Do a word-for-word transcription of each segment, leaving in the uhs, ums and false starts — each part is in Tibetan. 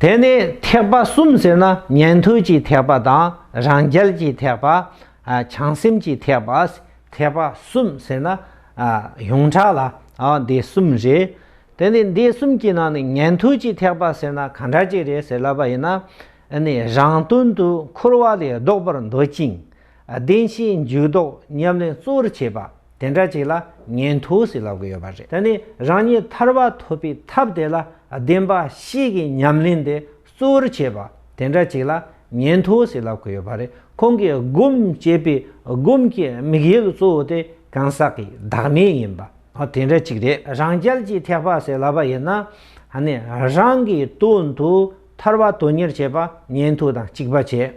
དེ་ནས་ཐེག་པ་གསུམ་ཟེར་ན་ཉན་ཐོས་ཀྱི་ཐེག་པ་དང་རང་རྒྱལ་གྱི་ཐེག་པ། ཨ་བྱང་སེམས་ཀྱི་ཐེག་པ། ཐེག་པ་གསུམ་ཟེར་ན་ཨ་ཡོངས་གྲགས་ལ་ཨ་འདི་གསུམ་རེད། དེ་ནས་འདི་གསུམ་གྱི་ནང་ནས་ཉན་ཐོས་ཀྱི་ཐེག་པ་ཟེར་ན་གང་འདྲ་ཅིག་རེད་ཟེར་ལབ་པ་ཡིན་ན། ཨ་ནི་རང་དོན་དུ་འཁོར་བ་ལས་ལྡོག་པར་འདོད་ཅིང་བདེན་བཞིའི་འཇུག་ལྡོག་ཉམས་ལེན་གཙོ་བོར་བྱེད་པ། དེ་འདྲ་ཅིག་ལ་ཉན་ཐོས་ཟེར་ལབ་ཀྱི་ཡོད་པ་རེད། དེ་ནི་རང་ཉིད་ཐར་པ་ཐོབ་པའི་ཐབས་དེ་ལ་བདེན་པ་བཞི་གི་ཉམས་ལེན་དེ་གཙོ་བོར་བྱེད་པ་དེ་འདྲ་ཅིག་ལ་ཉན་ཐོས་ཟེར་ལབ་ཀྱི་ཡོད་པ་རེད། ཁོང་གིས་སྒོམ་བྱེད་པའི་སྒོམ་གྱི་དམིགས་ཡུལ་གཙོ་བོ་དེ་གང་ཟག་གི་བདག་མེད་ཡིན་པ། ཨ་དེ་འདྲ་ཅིག་རེད། རང་རྒྱལ་གྱི་ཐེག་པ་ཟེར་ལབ་པ་ཡིན་ན། ཨ་ནི་རང་གི་དོན་དུ་ཐར་པ་དོན་གཉེར་བྱེད་པ་ཉན་ཐོས་དང་གཅིག་པ་བྱས།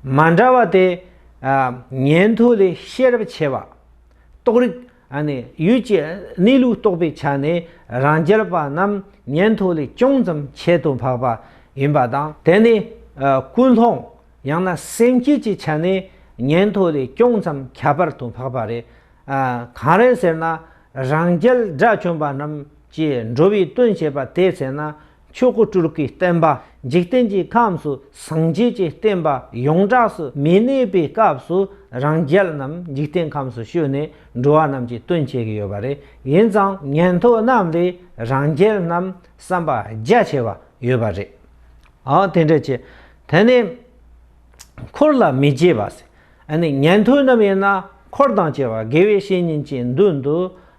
མ་འདྲ་བ་དེ་ཨ་ཉན་ཐོས་ལས་ཤེས་རབ་ཆེ་བ། རྟོགས་རིགས་ཨ་ནི་ཡུལ་གྱི་གནས་ལུགས་རྟོགས་པའི་ཆ་ནས་རང་རྒྱལ་པ་རྣམས་ཉན་ཐོས་ལས་ཅུང་ཙམ་ཆེད་དུ་འཕགས་པ་ཡིན་པ་དང་། དེ་ནི་ཨ་ཀུན་སློང་ཡང་ན་སེམས་བསྐྱེད་ཀྱི་ཆ་ནས་ཉན་ཐོས་ལས་ཅུང་ཙམ་ཁྱད་པར་དུ་འཕགས་པ་རེད། ཨ་གང་རེད་ཟེར་ན། རང་རྒྱལ་དགྲ་བཅོམ་པ་རྣམས་ཀྱིས་འགྲོ་བའི་དོན་བྱེད་པ་དེ་ཟེར་ན། མཆོག་གི་སྤྲུལ་སྐུའི་བསྟན་པ། འཇིག་རྟེན་གྱི་ཁམས་སུ་སངས་རྒྱས་ཀྱི་བསྟན་པ་ཡོངས་གྲགས་སུ་མི་གནས་པའི་སྐབས་སུ་རང་རྒྱལ་རྣམས་འཇིག་རྟེན་ཁམས་སུ་བྱོན་ནས་འགྲོ་བ་རྣམས་ཀྱི་དོན་བྱེད་ཀྱི་ཡོད་པ་རེད། ཡིན་ཙང་ཉན་ཐོས་རྣམས་ལས་རང་རྒྱལ་རྣམས་བསམ་པ་རྒྱ་ཆེ་བ་ཡོད་པ་རེད། ཨ་དེ་འདྲ་བྱས། དེ་ནས་འཁོར་ལ་མི་བརྗེད་པ་ཟེར། ཨ་ནི་ཉན་ཐོས་རྣམས་ཡིན་ན་འཁོར་དང་བཅས་པ་དགེ་བའི་བཤེས་གཉེན་གྱི་མདུན་དུ་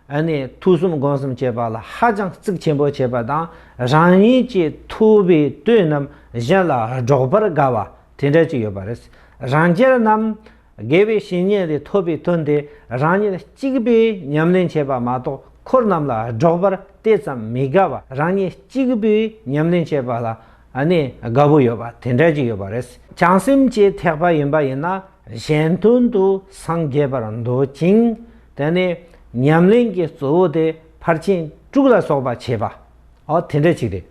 ཨ་ནི་ཐོས་བསམ་སྒོམ་གསུམ་བྱེད་པ་ལ་ཧ་ཅང་གཙིགས་ཆེན་པོ་བྱེད་པ་དང་། རང་ཉིད་ཀྱིས་ཐོས་པའི་དོན་རྣམས་གཞན་ལ་སྒྲོག་པར་དགའ་བ་དེ་འདྲ་ཅིག་ཡོད་པ་རེད། རང་རྒྱལ་རྣམས་དགེ་བའི་བཤེས་གཉེན་ལས་ཐོབ་པའི་དོན་དེ་རང་ཉིད་གཅིག་པུས་ཉམས་ལེན་བྱེད་པ་མ་གཏོགས་འཁོར་རྣམས་ལ་སྒྲོག་པར་དེ་ཙམ་མི་དགའ་བ། རང་ཉིད་གཅིག་པུས་ཉམས་ལེན་བྱེད་པ་ལ་ཨ་ནི་དགའ་པོ་ཡོད་པ་དེ་འདྲ་ཅིག་ཡོད་པ་རེད། བྱང་སེམས་ཀྱི་ཐེག་པ་ཡིན་པ་ཡིན་ན་གཞན་དོན་དུ་སངས་རྒྱས་པར་འདོད་ཅིང་། དེ་ནས་ཉམས་ལེན་གྱི་གཙོ་བོ་དེ་ཕར་ཕྱིན་དྲུག་ལ་སོགས་པ་བྱེད་པ། ཨོ་དེ་འདྲ་ཅིག་རེད།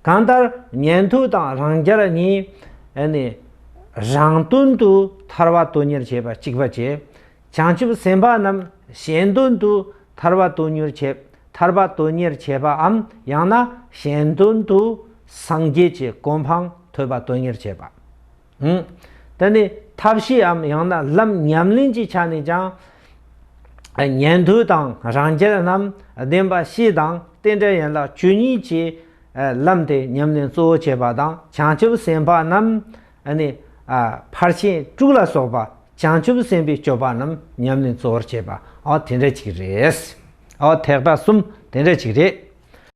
གང་ལྟར་ཉན་ཐོས་དང་རང་རྒྱལ་གཉིས་ཨ་ནི་རང་དོན་དུ་ཐར་པ་དོན་གཉེར་བྱེད་པ་གཅིག་པ་བྱས། བྱང་ཆུབ་སེམས་དཔའ་རྣམས་གཞན་དོན་དུ་ཐར་པ་དོན་གཉེར་བྱེད། ཐར་པ་དོན་གཉེར་བྱེད་པའམ་ཡང་ན་གཞན་དོན་དུ་སངས་རྒྱས་ཀྱི་གོ་འཕང་ཐོབ་པ་དོན་གཉེར་བྱེད་པ། ཧུམ། དེ་ནི་ཐབས་ཤེས་འམ་ཡང་ན་ལམ་ཉམས་ལེན་གྱི་ཆ་ནས་ཀྱང་། ཉན་ཐོས་དང་རང་རྒྱལ་རྣམས་བདེན་པ་བཞི་དང་རྟེན་འབྲེལ་ཡན་ལག་བཅུ་གཉིས་ཀྱི་ལམ་དེ་ཉམས་ལེན་གཙོ་བོ་བྱེད་པ་དང་། བྱང་ཆུབ་སེམས་དཔའ་རྣམས་ནི་ཕར་ཕྱིན་དྲུག་ལ་སོགས་པ་བྱང་ཆུབ་སེམས་དཔའི་སྤྱོད་པ་རྣམས་ཉམས་ལེན་གཙོ་བོར་བྱེད་པ། ཨོ་དེ་འདྲ་ཅིག་རེད། ཨོ་ཐེག་པ་གསུམ་དེ་འདྲ་ཅིག་རེད།